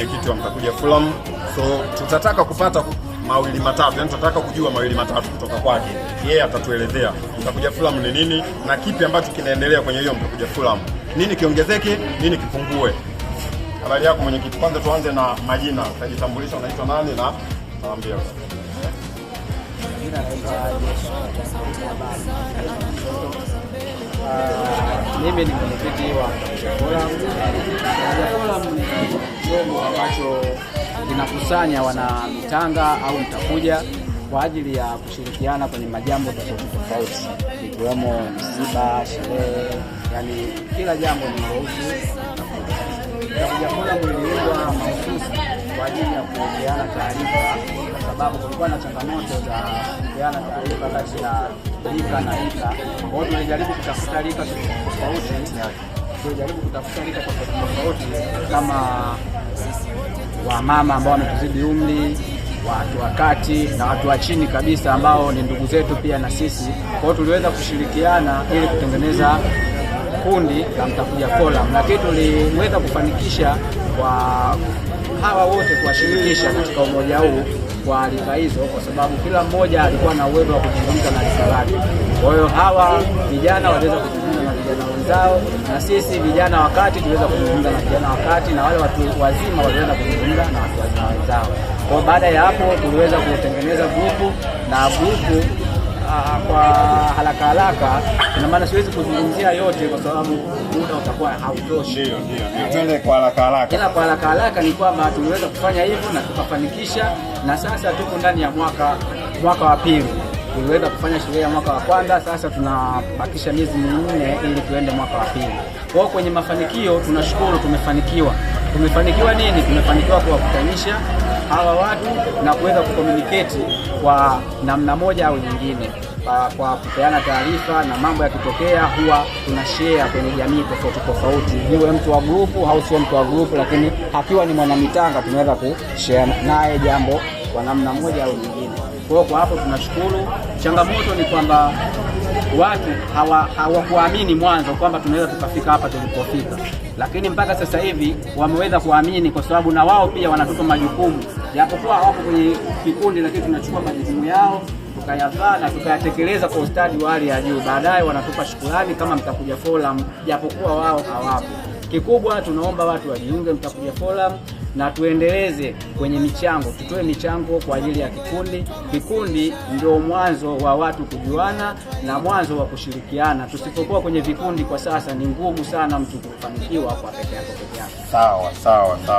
mwenyekiti wa Mtakuja Forum. So tutataka kupata mawili matatu, yani tutataka kujua mawili matatu kutoka kwake. Yeye atatuelezea Mtakuja Forum ni nini na kipi ambacho kinaendelea kwenye hiyo Mtakuja Forum, nini kiongezeke, nini kipungue. Habari yako mwenyekiti? Kwanza tuanze na majina, utajitambulisha, unaitwa nani na naambia. Jina naitwa mimi ni mwenyekiti wa Mtakuja Forum. Mtakuja Forum ni chombo ambacho kinakusanya wana mitanga au mtakuja kwa ajili ya kushirikiana kwenye majambo tofauti tofauti, ikiwemo msiba, sherehe, yani kila jambo linalohusu Mtakuja Forum. Iliundwa mahususi kwa ajili ya kupeana taarifa, kwa sababu kulikuwa na changamoto za kupeana taarifa kati ya rika na rika. Kwa hiyo tulijaribu kutafuta rika tofauti, tulijaribu kutafuta rika tofauti tofauti kama wamama ambao wametuzidi umri, watu wa kati na watu wa chini kabisa ambao ni ndugu zetu pia na sisi. Kwa hiyo tuliweza kushirikiana ili kutengeneza kundi la Mtakuja Forum, lakini tuliweza kufanikisha kwa hawa wote kuwashirikisha katika umoja huu kwa rika hizo, kwa sababu kila mmoja alikuwa na uwezo wa kuzungumza na rika lake. Kwa hiyo hawa vijana waliweza kuzungumza na vijana wenzao, na sisi vijana wakati tuliweza kuzungumza na vijana wakati, na wale watu wazima waliweza kuzungumza na watu wazima wenzao. Kwa hiyo baada ya hapo tuliweza kutengeneza grupu na grupu kwa haraka haraka, ina maana siwezi kuzungumzia yote kwa sababu muda utakuwa hautoshi. Ndio, ndio, ndio, twende kwa haraka haraka. Ila kwa haraka haraka ni kwamba tuliweza kufanya hivyo na tukafanikisha, na sasa tuko ndani ya mwaka wa pili. Tuliweza kufanya sherehe ya mwaka wa kwanza, sasa tunabakisha miezi 4 ili tuende mwaka wa pili. Kwa hiyo kwenye mafanikio tunashukuru, tumefanikiwa. Tumefanikiwa nini? Tumefanikiwa kuwakutanisha hawa watu na kuweza kucommunicate kwa namna moja au nyingine, kwa kupeana taarifa, na mambo yakitokea huwa tuna share kwenye jamii tofauti tofauti, iwe mtu wa grupu au sio mtu wa grupu, lakini akiwa ni mwanamitanga tunaweza kushare naye jambo kwa namna moja au nyingine. Kwa hiyo kwa hapo tunashukuru. Changamoto ni kwamba watu hawakuamini mwanzo kwamba tunaweza tukafika hapa tulipofika, lakini mpaka sasa hivi wameweza kuamini, kwa sababu na wao pia wanatupa majukumu, japokuwa hawapo kwenye kikundi, lakini tunachukua majukumu yao tukayavaa na tukayatekeleza kwa ustadi wa hali ya juu. Baadaye wanatupa shukurani kama Mtakuja Forum, japokuwa wao hawapo. Kikubwa tunaomba watu wajiunge Mtakuja Forum na tuendeleze kwenye michango, tutoe michango kwa ajili ya kikundi. Kikundi ndio mwanzo wa watu kujuana na mwanzo wa kushirikiana. Tusipokuwa kwenye vikundi kwa sasa, ni ngumu sana mtu kufanikiwa kwa peke yako peke yako. Sawa sawa sawa.